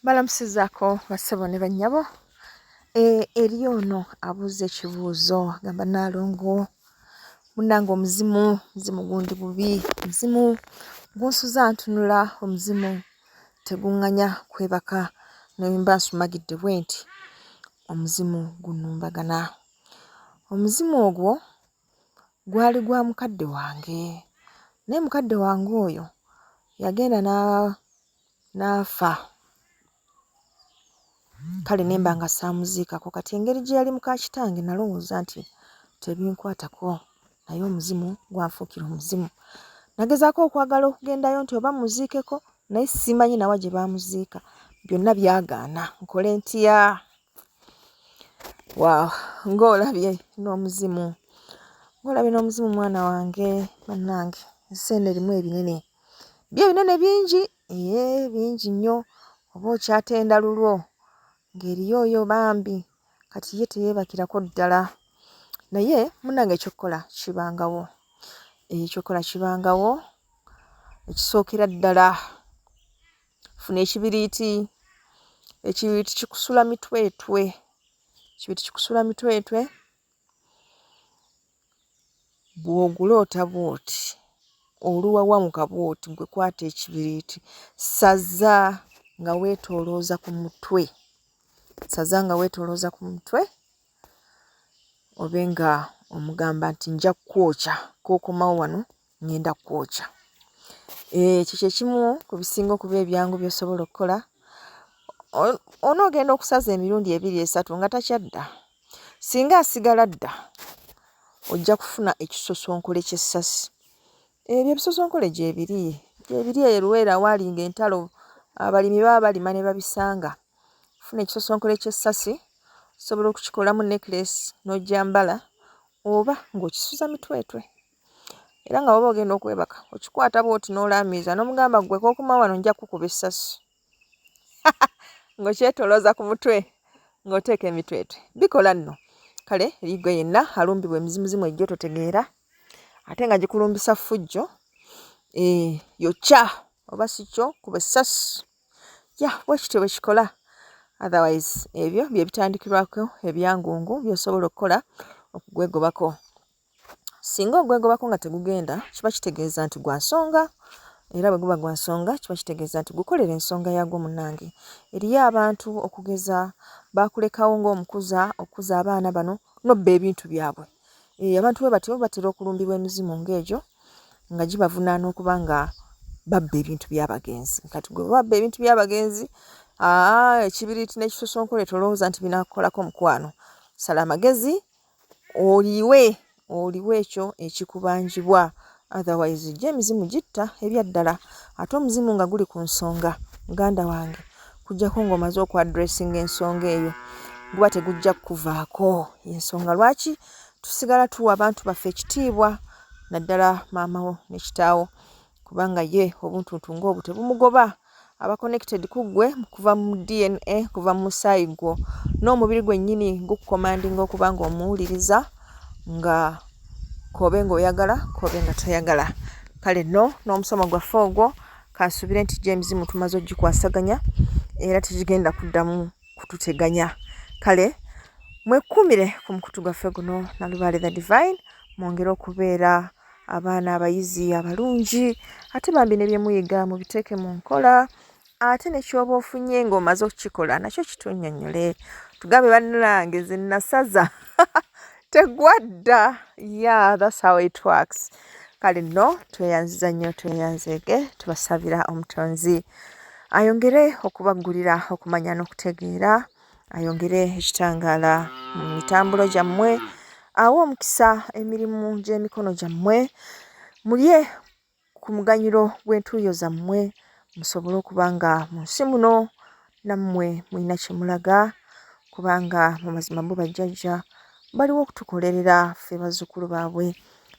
Mbalamusizaako bassebo ne bannyabo. Eri ono abuuza ekibuuzo agamba Nnaalongo munnange omuzimu, omuzimu gundi bubi, omuzimu gunsuza ntunula, omuzimu teguŋŋanya kwebaka ne bwe mba nsumagidde bwenti omuzimu gunnumbagana. Omuzimu ogwo gwali gwa mukadde wange naye mukadde wange oyo yagenda n'afa kale ne mba nga saamuziikako kati engeri gye yali muka kitange nalowooza nti tebinkwatako naye omuzimu gwanfuukira omuzimu. Nagezaako okwagala okugendayo nti oba mmuziikeko naye simanyi na wa gye baamuziika byonna byagaana nkole ntya? Waawo ng'olabye n'omuzimu ng'olabye n'omuzimu mwana wange bannange ensi eno erimu ebinene. Byo ebinene bingi eeh bingi nnyo oba okyatenda lulwo ng'eriyo oyo bambi kati ye teyeebakirako ddala naye munnange eky'okkola kibangawo, eky'okkola kibangawo ekisookera ddala funa ekibiriiti, ekibiriiti kikusula mitwetwe, ekibiriiti kikusula mitwetwe. Bw'oguloota bw'oti oluwawamuka bw'oti ggwe kwata ekibiriiti saza nga weetoolooza ku mutwe, saza nga weetoolooza ku mutwe obe nga omugamba nti nja kukwokya k'okomawo wano ŋŋenda kukwokya. Ekyo kye kimu ku bisinga okuba ebyangu by'osobola okukola. Onoogenda okusaza emirundi ebiri esatu nga takyadda. Singa asigala adda ojja kufuna ekisosonkole ky'essasi. Ebyo ebisosonkole gyebiri, gyebiri eyo e Luweero awaalinga entalo abalimi baba balima ne babisanga. Funa ekisosonkole ky'essasi osobola okukikolamu necklace n'ogyambala oba ng'okisuza mitwetwe. Era nga bw'oba ogenda okwebaka okikwata bw'oti n'olaamiriza n'omugamba ggwe k'okoma wano nja kukukuba essasi. Ng'okyetoolooza ku mutwe ng'oteeka emitwetwe. Bikola nno. Kale eri ggwe yenna alumbibwa emizimuzimu egyo totegeera ate nga gikulumbisa ffujjo, eeh yokya oba si kyo kuba essasi. Ya bwe kityo bwe kikola. Otherwise ebyo bye bitandikirwako ebyangungu by'osobola okukola okugwegobako. Singa ogwegobako nga tegugenda kiba kitegeeza nti gwa nsonga era bwe guba gwa nsonga kiba kitegeeza nti gukolera ensonga yaagwo munnange. Eriyo abantu okugeza baakulekawo ng'omukuza okukuza abaana bano n'obba ebintu byabwe. Eeh abantu bwe batyo batera okulumbibwa emizimu ng'egyo nga gibavunaana okuba nga babba ebintu by'abagenzi. Kati ggwe bwe babba ebintu by'abagenzi aah ekibiriiti n'ekisosonkole tolowooza nti binaakukolako mukwano. Sala amagezi oliwe oliwe ekyo ekikubanjibwa otherwise gyo emizimu gitta ebyaddala ate omuzimu nga guli ku nsonga muganda wange kujjako ng'omaze oku addressinga ensonga eyo guba tegujja kukuvaako yensonga lwaki tusigala tuwa abantu baffe ekitiibwa naddala maama wo ne kitaawo kubanga ye obuntuntu ng'obwo tebumugoba aba connected ku ggwe kuva mu DNA kuva mu musaayi gwo n'omubiri gwennyini gukukomandinga okuba ng'omuwuliriza nga k'obe ng'oyagala k'obe nga toyagala kale nno n'omusomo gwaffe ogwo kansuubire nti gyo emizimu tumaze ogikwasaganya era tegigenda kuddamu kututeganya kale mwekuumire ku mukutu gwaffe guno Nalubaale the Divine mwongere okubeera abaana abayizi abalungi ate bambi ne bye muyiga mubiteeke mu nkola ate ne ky'oba ofunye ng'omaze okukikola nakyo kitunnyonnyole tugambe bannange nze nasaza tegwa dda yeah that's how it works kale nno tweyanziza nnyo tweyanzeege tubasabira omutonzi ayongere okubaggulira okumanya n'okutegeera ayongere ekitangaala mu mitambulo gyammwe, awe omukisa emirimu gy'emikono gyammwe, mulye ku muganyulo gw'entuuyo zammwe musobole okuba nga mu nsi muno nammwe mulina kye mulaga kubanga mu mazima bo bajjajja baliwo okutukolerera ffe bazzukulu baabwe.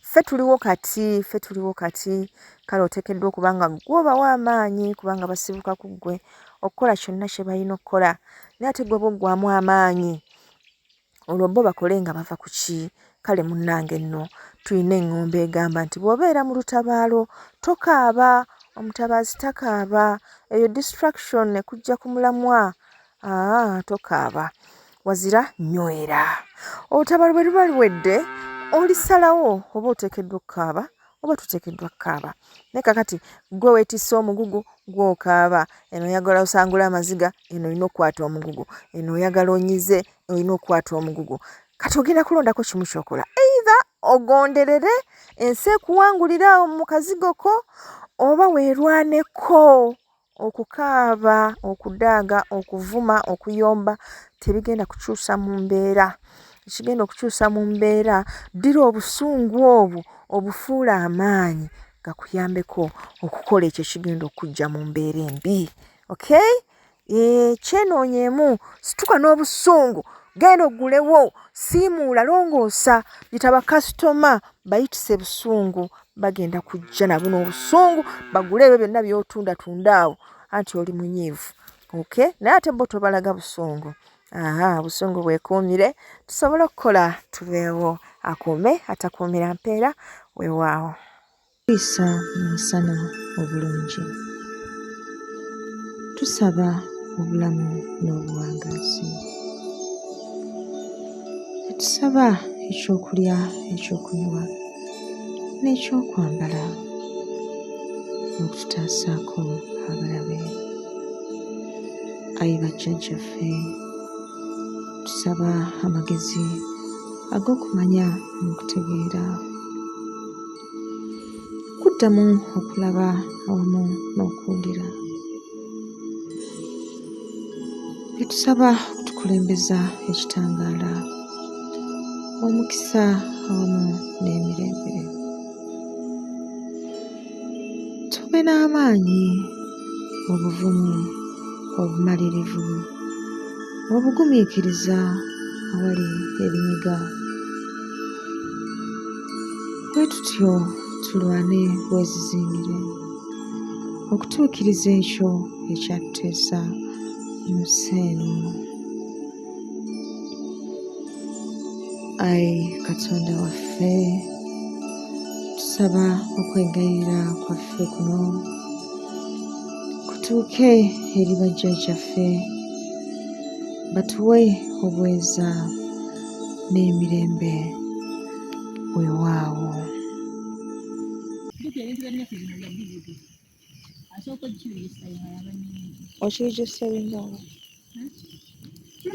Ffe tuliwo kati, ffe tuliwo kati, kale oteekeddwa okuba nga ggwe obawa amaanyi kubanga basibuka ku ggwe okukola kyonna kye balina okukola. Naye ate ggwe bw'oggwaamu amaanyi olwo bo bakole nga bava ku ki? Kale munnange nno tulina eŋŋombo egamba nti bw'obeera mu lutabaalo tokaaba. Omutabaazi takaaba. Eyo distraction ekujja ku mulamwa. Aa, tokaaba. Wazira nywera. Olutabaalo bwe luba luwedde, olisalawo oba oteekeddwa okukaaba oba toteekeddwa kukaaba. Naye kakati gwe weetisse omugugu gw'okaaba. Eno oyagala osangule amaziga, eno olina okukwata omugugu. Eno oyagala onyize, olina okukwata omugugu. Kati ogenda kulondako kimu ky'okola. Either ogonderere ensi ekuwangulire awo mu kazigo ko oba weerwaneko. Okukaaba, okudaaga, okuvuma, okuyomba tebigenda kukyusa mu mbeera. Ekigenda okukyusa mu mbeera, ddira obusungu obwo obufuule amaanyi gakuyambeko okukola ekyo ekigenda okukuggya mu mbeera embi. Okay? Eeh, kyenoonyeemu, situka n'obusungu, genda oggulewo, siimuula, longoosa, yita bakasitoma bayitise busungu, bagenda kujja nabo n'obusungu bagule ebyo byonna by'otundatunda awo anti oli munyiivu. Okay? Naye ate bo tobalaga busungu. Aha, obusungu bwekuumire tusobole okukola tubeewo. Akuume atakuumira mpeera, weewaawo. Tuyisa mu musana obulungi. Tusaba obulamu n'obuwangaazi. Tusaba ekyokulya, ekyokunywa n'ekyokwambala n'okututaasaako abalabe. Ayi bajjajjaffe, tusaba amagezi ag'okumanya n'okutegeera. Kuddamu okulaba awamu n'okuwulira. Etusaba okutukulembeza ekitangaala, omukisa awamu n'emirembe. Tube n'amaanyi, obuvumu, obumalirivu, obugumiikiriza awali ebinyiga. Bwe tutyo tulwane bwezizingire okutuukiriza ekyo ekyatuteesa mu nsi eno. Ayi Katonda waffe, tusaba okwegayirira kwaffe kuno kutuuke eri bajjajjaffe batuwe obweza n'emirembe weewaawo. Okiregisitaringa wa?